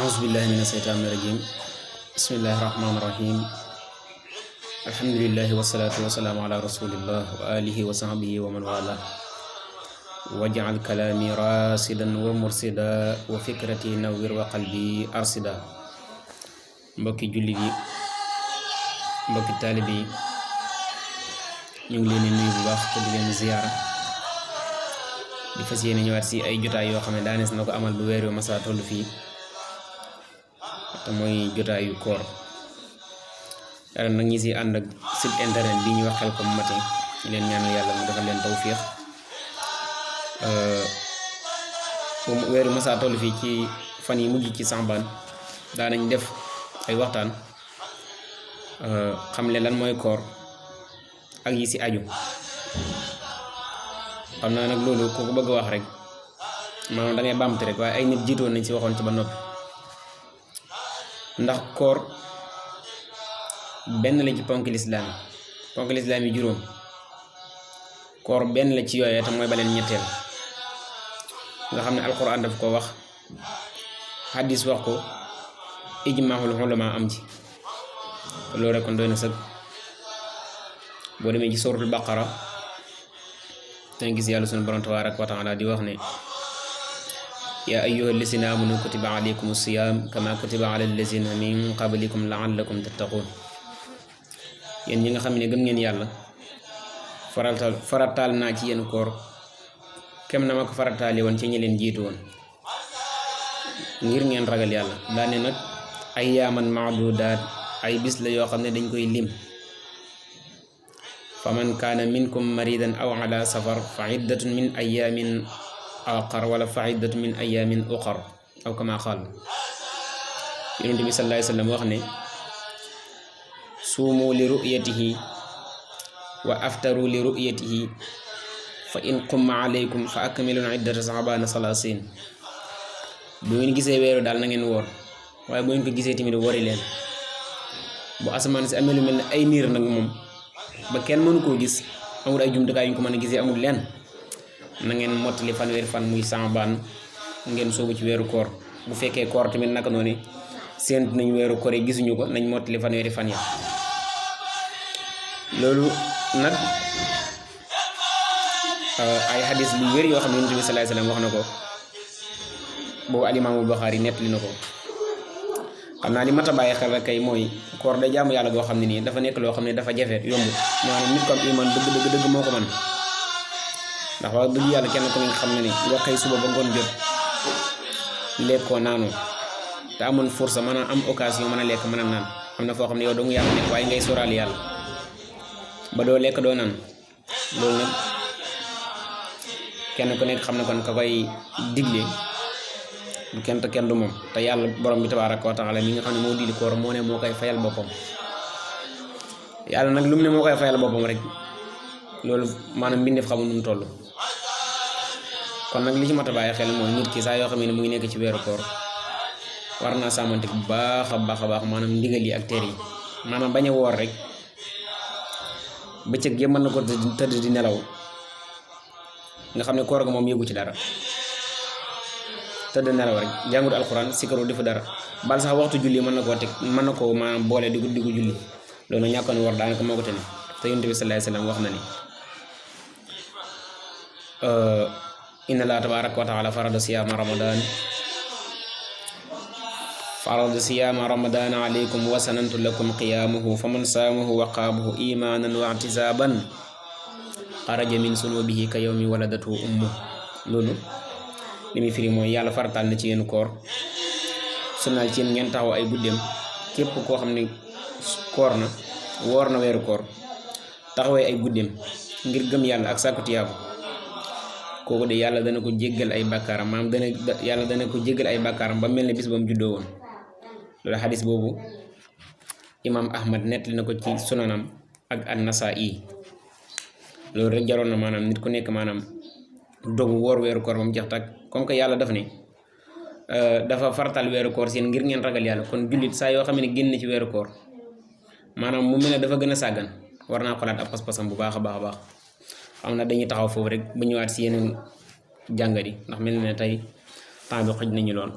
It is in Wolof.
أعوذ بالله من الشيطان الرجيم بسم الله الرحمن الرحيم الحمد لله والصلاة والسلام على رسول الله وآله وصحبه ومن والاه واجعل كلامي راشدا ومرشدا وفكرتي نوّر وقلبي أرشدا mbokki julli yi mbokki taalibe yi ñu ngi leen di nuyu bu baax te di leen ziyaara di fas yéene ñëwaat si ay jotaay yoo xam ne daanees na ko amal bu weer wi masa toll fii te mooy jotaayu koor yàlla nag ñi si ànd ak site internet bi ñuy wax Khelcom Matin ñu leen ñaanal yàlla mu defal leen tawfiix bu weer wi masa toll fii ci fan yi mujj ci Saxbaan daanañ def ay waxtaan xam leen lan mooy koor ak yi si aju xam naa nag loolu ku ko bëgg a wax rek maanaam da ngay bamte rek waaye ay nit jiitoon nañ si waxoon ci ba noppi ndax koor benn la ci ponk lislaam yi juróom koor benn la ci yooyee te mooy baleen ñetteel nga xam ne alquran daf ko wax hadis wax ko ijmaahul ulama am ci loolu rek kon doy na sëg boo demee ci suratul baqara danga gis yàlla sunu borom tabaaraka wa taala di wax ne yaa ayyuhal lazina amanu kutiba alaykumus siyaam kama kutiba alal lazina min qablikum la'allakum tattaqun yéen ñi nga xam ne gëm ngeen yàlla farataal naa ci yéen koor kem na ma ko farataale woon ci ñi leen jiitu woon ngir ngeen ragal yàlla daane nag ayyaaman ma'duudaat ay bis la yoo xam ne dañ koy lim faman kaana minkum maridan aw ala safar fa iddatun min ayyaamin aqar wala fa iddatun min ayyaamin uqar aw kama qaal yonent bi sallallahu alayhi wa sallam wax ne suumu li ru'yatihi wa aftaru li ru'yatihi fa in qumma alaykum fa akmilu iddata saxabaana salaasin bu ngeen gisee weeru daal na ngeen woor waaye bu ngeen ko gisee tamit wori leen bu asamaan si amee lu mel ne ay niir nag moom ba kenn mënu koo gis amul ay jumtukaay yu ñu ko mën a gisee amul leen na ngeen mottali fanweeri fan muy Saxbaan ngeen soobu ci weeru koor bu fekkee koor tamit naka noonu séentu nañ weeru koor yi gisuñu ko nañ mottali fanweeri fan ya loolu nag ay xadis lu wér yoo xam ne Yonent bi sallallahu alayhi wasallam wax na ko boobu alimaamul Buxaari nettali na ko xam naa li mat a bàyyi xel rek kay mooy koor day jaamu yàlla goo xam ne nii dafa nekk loo xam ne dafa jafe yombut maanaam nit ko am iman dëgg moo ko man ndax wax dëgg yàlla kenn ku ne xam ne ni nga xëy suba ba ngoon jot lekkoo naanoo te amoon force mën a am occasion mën a lekk mën a naan am na foo xam ne yow dong yàlla nekk waaye ngay sóoraal yàlla ba doo lekk doo naan loolu nag kenn ku nekk xam ne kon ka koy digle du kenn te kenn du moom te yàlla borom bi tabaaraka wa taala mi nga xam ne moo digle koor moo ne moo koy fayal boppam yàlla nag lu mu ne moo koy fayal boppam rek loolu maanaam mbindeef xamul nu mu toll kon nag li ci mat a bàyyi xel mooy nit ki saa yoo xam ne mu ngi nekk ci weeru koor war naa sàmmante bu baax a baax maanaam ndigal yi ak tere yi maanaam bañ a woor rek bëccëg yëpp mën na ko tëdd di nelaw nga xam ne koor ga moom yëgu ci dara tëdd nelaw rek jàngul alxuraan sikaru defu dara bal sax waxtu julli mën na koo teg mën na koo maanaam boole di ko julli loolu nag ñàkkoon war daanaka moo ko tene te Yonent bi sallallahu alayhi wasallam wax na ni inna Allaha tabaaraka wa taala farada siyaama ramadaan alaykum wa sanantu lakum qiyaamuhu faman saamahu wa qaamahu imaanan wa ihtisaaban xaraja min sunubihi ka yawmi waladatu ummu loolu li muy firi mooy yàlla farataal na ci yéen koor sunnaal ci yéen ngeen taxaw ay guddeem képp koo xam ne koor na woor na weeru koor taxawee ay guddeem ngir gëm yàlla ak sàkku tiyaabu kooku de yàlla dana ko jéggal ay bàkkaaram maanaam yàlla dana ko jéggal ay bàkkaaram ba mel ne bis ba mu juddoo woon loolu xadis boobu imaam Ahmad nettali na ko ci sunanam ak an-Nasaa'i loolu rek jaroon na maanaam nit ku nekk maanaam dogu woor weeru koor ba mu jeex tàkk comme que yàlla daf ne dafa fartal weeru koor seen ngir ngeen ragal yàlla kon jullit saa yoo xam ne génn ci weeru koor maanaam mu mel ne dafa gën a sàggan war naa xolaat ab pas-pasam bu baax a baax xam na dañuy taxaw foofu rek bu ñëwaat si yeneen jàngat yi ndax mel na ne tey temps bi xëj nañu lool